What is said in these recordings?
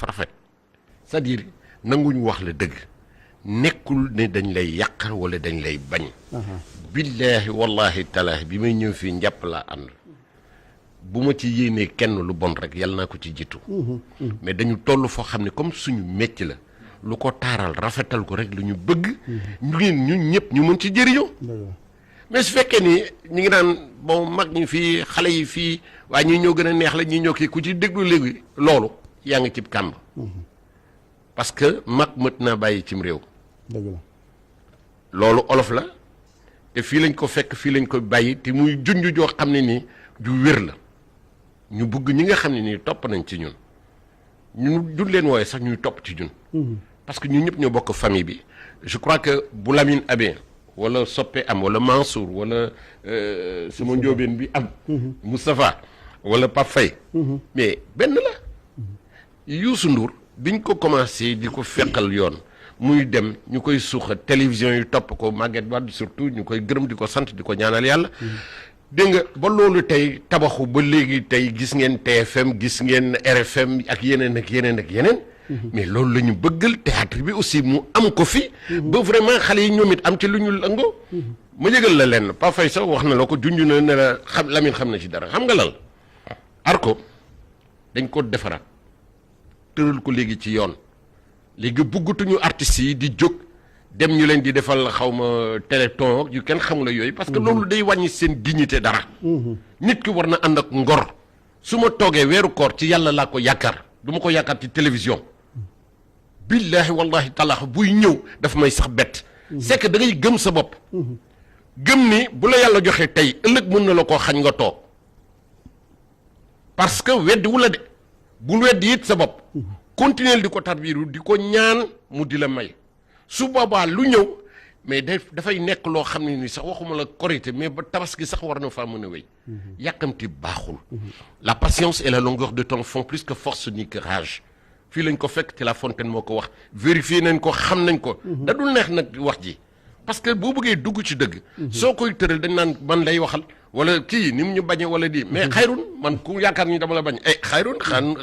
dafa rafet c'est-à-dire nanguñu wax la dëgg nekkul ne dañ lay yàq wala dañ lay bañ billahi wallahi talaahi bi may ñëw fii njàpp laa ànd bu ma ci yéenee kenn lu bon rek yàlla naa ko ci jiitu mais dañu toll foo xam ne comme suñu métier la lu ko taaral rafetal ko rek lu ñu bëgg ñun ñëpp ñu mën ci jëriñoo mais su fekkee ni ñu ngi naan bon mag ñi fii xale yi fii waaye ñii ñoo gën a neex la ñii ñoo kii ku ci déglu léegi loolu yaa ngi cib kàmb parce que mag mët naa bàyyi cim réew dëgg la loolu olof la te fii lañ ko fekk fii lañ ko bàyyi te muy junj joo xam ne nii ju wér la ñu bëgg ñi nga xam ne nii topp nañ ci ñun duñ leen wooye sax ñuy topp ci ñun parce que ñun ñëpp ñoo bokk famille bi je crois que bu Lamine amee wala Soppe am wala Mansour wala sama njóobeen bi am Moustapha wala Pape Faye mais benn la Youssou Ndour biñ ko commencé di ko feqal yoon muy dem ñu koy suuxa télévision yi topp ko Maguette Wade surtout ñu koy gërëm di ko sant di ko ñaanal yàlla dégg nga ba loolu tey tabaxu ba léegi tey gis ngeen TFM gis ngeen RFM ak yeneen ak yeneen ak yeneen mais loolu la ñu bëggal théâtre bi aussi mu am ko fi ba vraiment xale yi ñoom it am ci lu ñu lëngoo ma yëgal la lenn Pa Faye sax wax na la ko junj na ne la xam Lamine xam na ci dara xam nga lal Arco dañ ko defaraat tëral ko léegi ci yoon léegi bëggatuñu artistes yi di jóg dem ñu leen di defal xawma téléthon yu kenn xamula yooyu parce que loolu day wàññi seen dignité dara nit ki war na ànd ak ngor su ma toogee weeru koor ci yàlla laa ko yaakaar du ma ko yaakaar ci télévision billahi wallahi taala buy ñëw daf may sax bett c'est que da ngay gëm sa bopp gëm ni bu la yàlla joxee tey ëllëg mën na la koo xañ nga toog parce que weddi wu la de bul weddi it sa bopp continuer di ko tarbiiru di ko ñaan mu di la may su boobaa lu ñëw mais dafay nekk loo xam ne ni sax waxuma la korité mais ba tabaski sax war na faa mën a wéy yàkkamti baaxul la patience et la longueur de temps font plus que force ni que rage fii lañ ko fekk te La Fontaine moo ko wax vérifier nañ ko xam nañ ko da dul neex nag wax ji parce que boo bëggee dugg ci dëgg soo koy tëral dañ naan man lay waxal wala kii ni mu ñu bañe wala di mais xayrun man ku yaakaar ni dama la bañ xayrun xan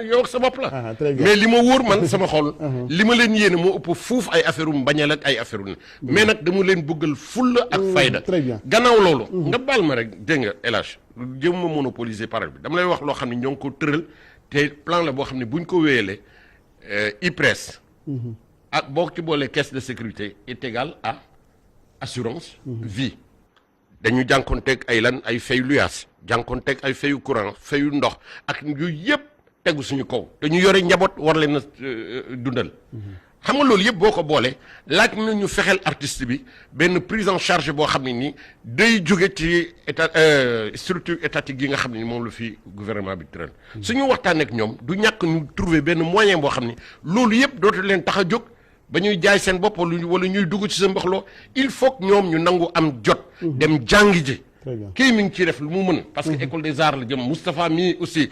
yow ak sa bopp la mais li ma wóor man sama xol li ma leen yéene moo ëpp fuuf ay affaire bañal ak ay affaire mais nag dama leen bëggal fulla ak fayda gannaaw loolu nga baal ma rek dégg nga El Hadj jëm ma monopoliser parole bi dama lay wax loo xam ne ñoo ngi ko tëral te plan la boo xam ne buñ ko wéyalee IPRES ak boo ci boolee caisse de sécurité est égal à assurance vie dañu jànkoonteeg ay lan ay fayu luyaas jànkoonteeg ay fayu courant fayu ndox ak yu yëpp tegu suñu kaw te ñu yore njaboot war leen a dundal xam nga loolu yëpp boo ko boolee laaj na ñu fexeel artiste bi benn prise en charge boo xam ne nii day jóge ci état structure étatique yi nga xam ne ni moom la fi gouvernement bi tëral suñu waxtaan ak ñoom du ñàkk ñu trouver benn moyen boo xam ne loolu yëpp dootu leen tax a jóg ba ñuy jaay seen bopp wala ñuy dugg ci sa mboxloo il faut que ñoom ñu nangu am jot dem jàngi ji kii mi ngi ciy def lu mu mën parce que école des arts la jëm Moustapha mii aussi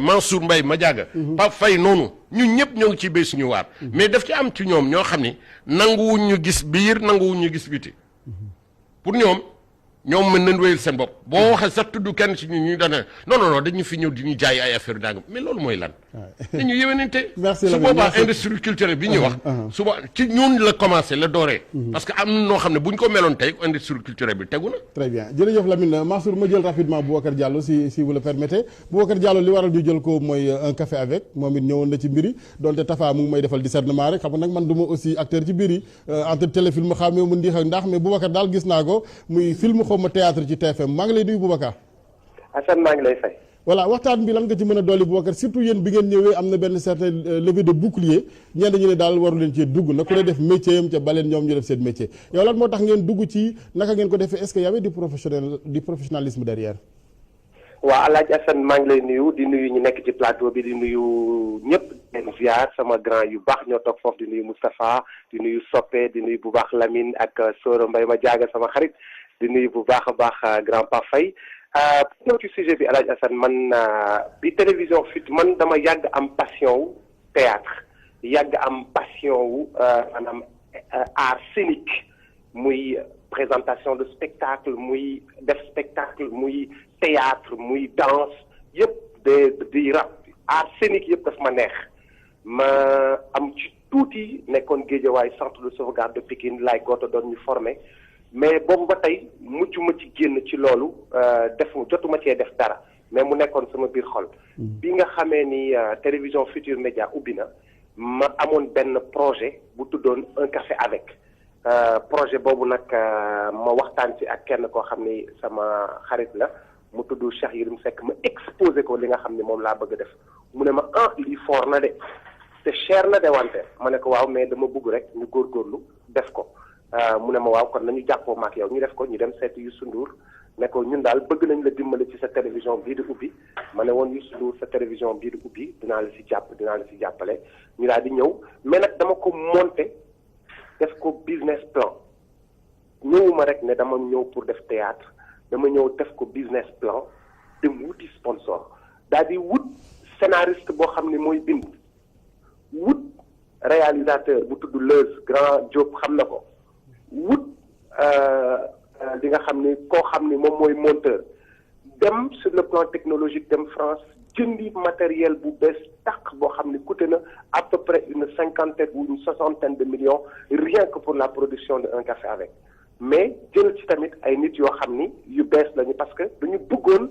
Mansour Mbaye Madiaga Pape Faye noonu ñun ñëpp ñoo ngi ciy béy suñu waar mais daf ci am ci ñoom ñoo xam ni nanguwuñ ñu gis biir nanguwuñ ñu gis biti pour ñoom mën nañ wéyal seen bopp boo waxee sax tudd kenn ci ñu dana non dañu fi ñëw di ñu jaay ay affaire dangam mais loolu mooy lan dañu yéwénante su boobaa industrie culturelle bi ñuy wax suba ci ñun la commencé la dooree parce que am na noo xam ne bu ñu ko meloon tey industrie culturelle bi tegu na très bien jërëjëf Lamine Mansour ma jël rapidement Boubacar Diallo si vous le permettez Boubacar Diallo li waral ñu jël ko mooy un café avec moom it ñëwoon na ci mbiri donte Tafa mu ngi may defal discernement rek xam nga nag man du ma aussi acteur ci mbiri entre téléfilm xaamee mu ndiix ak ndax mais Boubacar daal gis naa ko muy film ma théâtre ci TFM maa ngi lay nuyu Boubacar. Assane maa ngi lay fay. voilà waxtaan bi lan nga ci mën a dolli Boubacar surtout yéen bi ngeen ñëwee am na benn certain levée de bouclier ñenn ñu ne daal waru leen cee dugg na ku ne def métier am ca baleen ñoom ñu def seen métier yow lan moo tax ngeen dugg ci naka ngeen ko defee est-ce que y avait du professionnalisme derrière. waaw Alaaji Assane maa ngi lay nuyu di nuyu ñu nekk ci plateau bi di nuyu ñëpp di ziar sama grand yu baax ñoo toog foofu di nuyu Moustapha di nuyu Soppe di nuyu bu baax Lamine ak Soro Mbaye Madiaga sama xarit. di nuyu bu baax a baax grand Pape Faye pour ñëw ci sujet bi El Hadj Assane man bi télévision fit man dama yàgg am passion wu théâtre yàgg am passion wu maanaam art scénique muy présentation de spectacle muy def spectacle muy théâtre muy danse yëpp di rap art scénique yëpp daf ma neex ma am ci tuuti nekkoon Guédiawaye centre de sauvegarde de Pikine laay gooto doon ñu formé mais boobu ba tey mucc ma ci génn ci loolu jotuma cee def dara mais mu nekkoon sama biir xol bi nga xamee ni télévision Futur Média ubbi na ma amoon benn projet bu tuddoon un café avec projet boobu nag ma waxtaan ci ak kenn koo xam ni sama xarit la mu tudd Cheikh Yérim Seck ma exposé ko li nga xam ni moom laa bëgg a def mu ne ma lii foor na de te cher na de wante ma ne ko waaw mais dama bëgg rek ñu góorgóorlu def ko mu ne ma waaw kon nañu jàppoo maak yow ñu def ko ñu dem seeti Youssou Ndour ne ko ñun daal bëgg nañ la dimbali ci sa télévision bii di ubbi ma ne woon Youssou Ndour sa télévision bii di ubbi dinaa la si jàppale ñu daal di ñëw mais nag dama ko monter def ko business plan ñëwuma rek ne dama ñëw pour def théâtre dama ñëw def ko business plan dem wuti sponsor daal di wut scénariste boo xam ne mooy bind wut réalisateur bu tudd Leuz Grand Diop xam na ko wut li nga xam ni koo xam ni moom mooy monteur dem sur le plan technologique dem France jëndi matériel bu bees tàq boo xam ni coûté na à peu près une 50aine ou une 60aine de millions rien que pour la production de un café avec mais jël ci tamit ay nit yoo xam ni yu bees lañu parce que dañu bëggoon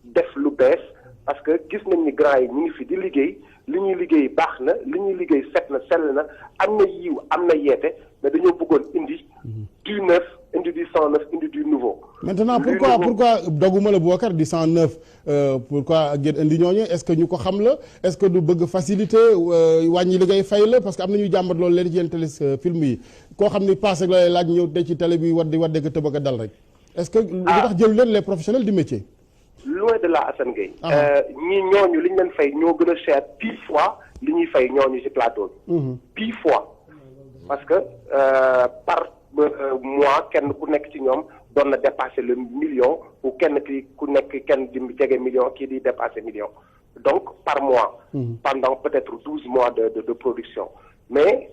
def lu bees parce que gis nañ ni grand yi ñu ngi fi di liggéey li ñuy liggéey baax na li ñuy liggéey set na sell na am na yiw am na yeete mais dañoo bëggoon indi du neuf indi du 109 indi du nouveau. maintenant pourquoi doguma la Boubacar di 109 pourquoi ngeen indi ñooñu est-ce que ñu ko xam la est-ce que du bëgg facilité wàññi li ngay fay la parce que am na ñuy jàmbat loolu leen ci yenn télé film yi koo xam ni passé la laaj ñëw de ci télé bi waddi ko tëb a dal rek est-ce que lu tax jël leen les professionnels du métier. loin de là Assane Gueye ñooñu li ñu leen fay ñoo gën a cher 10 fois li ñuy fay ñooñu ci plateau bi 10 fois parce que par mois kenn ku nekk ci ñoom doon na dépasser le million ou kenn di jege million kii di dépasser million donc par mois pendant peut-être 12 mois de production mais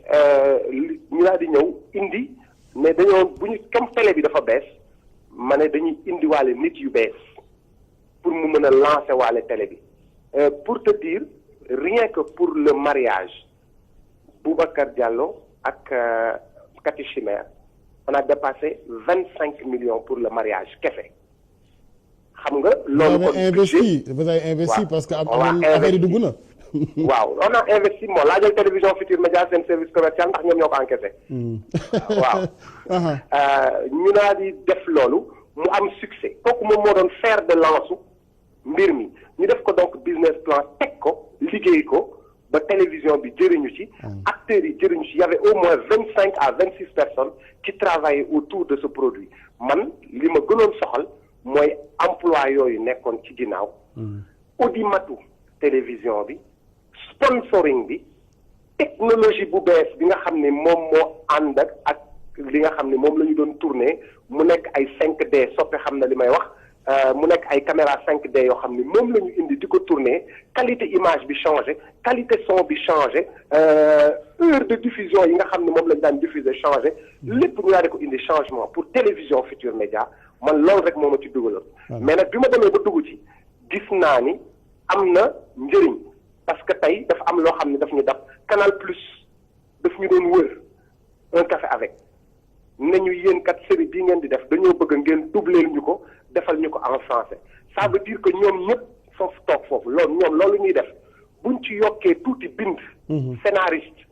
ñu daal di ñëw indi mais dañoo bu ñu comme télé bi dafa bees ma ne dañuy indi waale nit yu bees pour mu mën a lancer waale télé bi pour te dire rien que pour le mariage Boubacar Diallo ak Kati Chimère on a dépassé 25 millions pour le mariage kese xam nga. loolu kon vous avez investi parce que affaire yi dugg na. waaw on a investi moo laajal télévision Futur Média seen service commercial ndax ñoom ñoo ko encaissé. waaw. ñu naa di def loolu mu am succès kooku moom moo doon fer de lance mbir mi ñu def ko donc business plan teg ko liggéey ko ba télévision bi jëriñu ci acteurs yi jëriñu ci y avait au moins 25 à 26 personnes qui travaillaient autour de ce produit man li ma gënoon soxal mooy emploi yooyu nekkoon ci ginnaaw audimatu télévision bi sponsoring bi technologie bu bees bi nga xam ne moom moo ànd ak li nga xam ne moom la ñu doon tourner mu nekk ay 5D soppe xam na li may wax mu nekk ay caméra 5D yoo xam ne moom la ñu indi di ko tourner qualité image bi changé qualité son bi changé heure de diffusion yi nga xam ne moom lañu daan diffuser changé lépp ñu daal di ko indi changement pour télévision Futur Média man loolu rek moo ma ci dugaloon mais nag bi ma demee ba dugg ci gis naa ni am na njëriñ parce que tey dafa am loo xam ne daf ñu dab Canal Plus daf ñu doon wër un café avec nañu yéen kat série bii ngeen di def dañoo bëgg ngeen doubleel ñu ko defal ñu ko en français ça veut dire que ñoom ñëpp foofu toog foofu loolu ñuy def buñ ci yokkee tuuti bind scénariste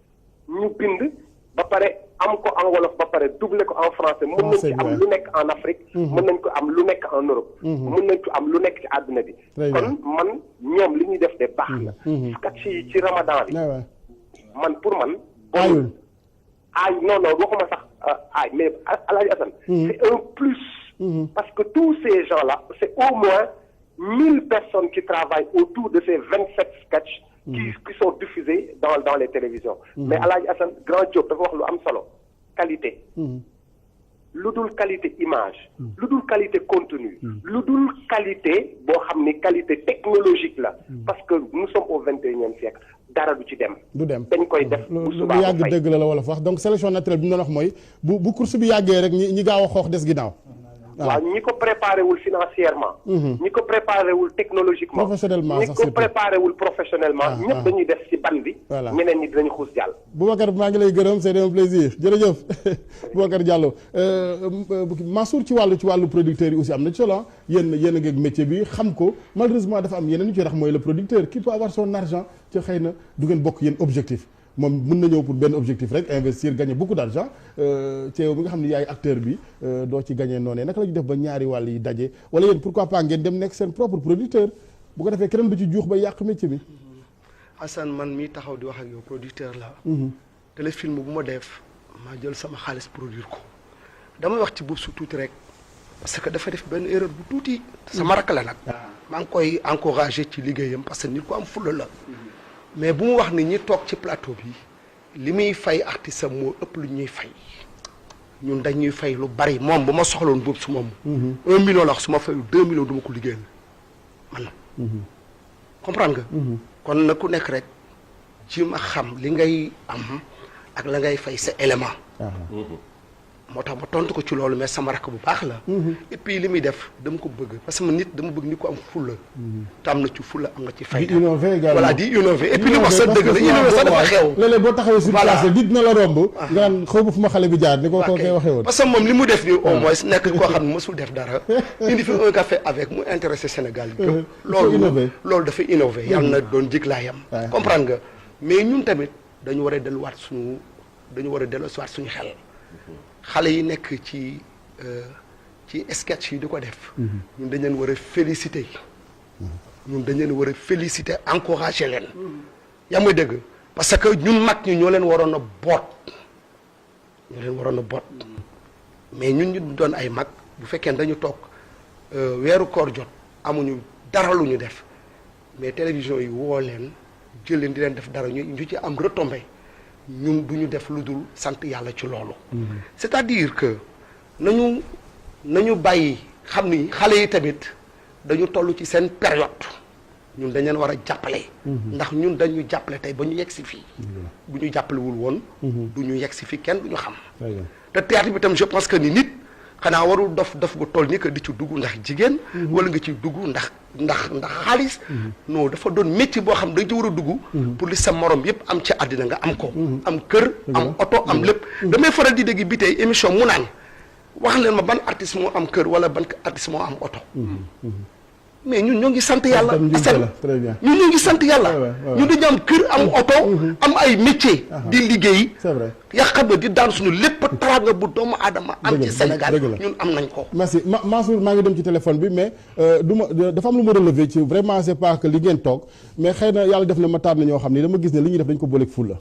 ñu bind ba pare am ko en wolof ba pare doubler ko en français mën nañ ci am lu nekk en Afrique mën nañ ko am lu nekk en Europe mën nañ ko am lu nekk ci àdduna bi kon man ñoom li ñuy def de baax na sketch yi ci Ramadan bi man pour man bonul non waxuma sax mais Alaaji Assane c'est un plus parce que tous ces gens-là c'est au moins 1000 personnes qui travaillent autour de ces 27 sketchs qui sont diffusés dans les télévisions mais Alaaji Assane Grand Diop dafa wax lu am solo qualité lu dul qualité image lu dul qualité contenu lu dul qualité boo xam ni qualité technologique la parce que nous sommes au 21e siècle dara du ci dem. dañ koy def bu subaa lu yàgg dëgg la wala wax donc sélection naturelle bi ñu doon wax mooy bu course bi yàggee rek ñi gaaw a xoox des ginnaaw. waaw ñi ko préparé wul financièrement. ñi ko préparé wul technologiquement. professionnellement ñi sax ko surtout préparé wul professionnellement. ñëpp dañuy def ci ban bi. Voilà. ñeneen ñi dinañ xuus jàll. Boubacar maa ngi lay gërëm c'est un plaisir jërëjëf Boubacar Diallo Mansour ci wàllu producteur yi aussi am na ci solo yéen a ngi ak métier bi xam ko malheureusement dafa am yeneen yu ci rax mooy le producteur qui peut avoir son argent ci xëy na du ngeen bokk yéen objectif moom mën na ñëw pour benn objectif rek investir gagner beaucoup d'argent ci yow bi nga xam ne yaay acteur bi doo ci gagner noonu naka la ñu def ba ñaari wàll yi daje wala yéen pourquoi pas ngeen dem nekk seen propre producteur bu ko defee keneen du ci juux ba yàq métier bi. Assane man mii taxaw di wax ak yow producteur la téléfilm bu ma def maa jël sama xaalis produire ko damay wax ci boobu su tuuti rek parce que dafa def benn erreur bu tuuti sama rakk la nag maa ngi koy encouragé ci liggéeyam parce que nit ko am fulla la mais bu mu wax ni ñi toog ci plateau bi li muy fay artiste moo ëpp lu ñuy fay ñun dañuy fay lu bari moom bu ma soxloon boobu su moom 1 million la wax su ma fayu 2 millions du ma ko liggéeyal man comprendre nga kon na ku nekk rek ci ma xam li ngay am ak la ngay fay sa élément moo tax ma tontu ko ci loolu mais sama rakk bu baax la et puis li muy def dama ko bëgg parce que man nit dama bëgg nit ko am fulla te am na ci fulla am na ci fayda di innover également voilà di innover et puis li wax sa dëgg la innover sax dafa xew léeg-léeg boo taxawee sur place dit na la romb nga naan xaw ma fu ma xale bi jaar ni ko koy waxee woon parce que moom li mu def nii au moins nekk koo xam ne mësul def dara indi fi un café avec mu intéressé Sénégal yi yëpp loolu dafa innover yàlla na doon jiglaayam comprendre nga mais ñun tamit dañu war a delluwaat suñu suñu xel xale yi nekk ci sketch yi di ko def ñun dañ leen war a féliciter encourager leen yaa may dëgg parce que ñun mag ñi ñoo leen waroon a boot mais ñun ñu doon ay mag bu fekkee dañu toog weeru koor jot amuñu dara lu ñu def mais télévision yi woo leen jël leen di leen def dara ñu ci am retombée ñun du ñu def lu dul sant yàlla ci loolu c'est-à-dire que nañu bàyyi xam ni xale yi tamit dañu toll ci seen période ñun dañ leen war a jàppale ndax ñun dañu jàppale tey ba ñu yegg si fii bu ñu jàppalewul woon du ñu yegg si fii kenn du ñu xam te théâtre bi tam je pense que ni nit xanaa warul dof bu toll ni que di ci dugg ndax jigéen wala nga ci dugg ndax xaalis non dafa doon métier boo xam dañ ci war a dugg pour li sa morom yëpp am ci àddina nga am ko am kër am oto am lépp damay faral di dégg bi tey émission mu naan wax leen ma ban artiste moo am kër wala ban artiste moo am oto mais ñun ñoo ngi sant yàlla ñun ñoo ngi sant yàlla ñun dañu am kër am oto am ay métier di liggéey yaa xam ne di daan suñu lépp teraanga bu doomu aadama am ci Sénégal ñun am nañ ko merci Mansour maa ngi dem ci téléphone bi mais dafa am lu ma relever ci vraiment c'est pas que li ngeen toog mais xëy na yàlla def na ma tànn ñoo xam ni dama gis ne li ñuy def dañ ko booleeg fulla